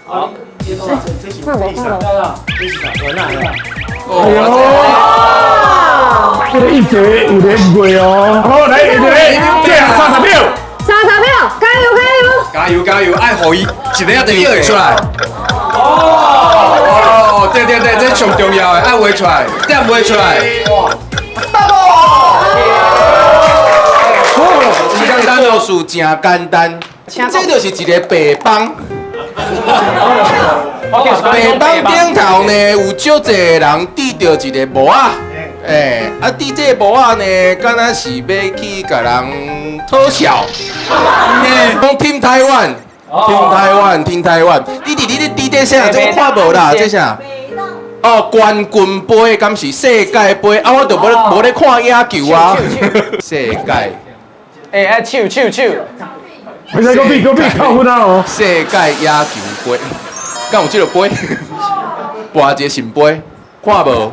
好，看無看無。哎呦，這個一節有咧誤會哦。好，來，一個，最後30秒。30秒，加油加油！加油加油！愛予伊一个一定叫會出來。哦，對對對，這上重要的，愛畫出來，點畫出來。哇！簡單就是真簡單，這就是一個白枋。白枋頂頭呢，有足濟人戴著一個帽仔，欸，啊，戴這個帽仔呢，敢若是欲去共人討笑。講 Team 台灣，Team 台灣，Team 台灣，你佇你咧佇這啥？這我看無啦，這啥？哦，冠軍杯，敢是世界杯？啊，我就無咧看野球啊。世界。欸，愛手手手。沒使閣比閣比扣分啊哦。世界野球杯，敢有這個杯？跋一個聖杯，看無？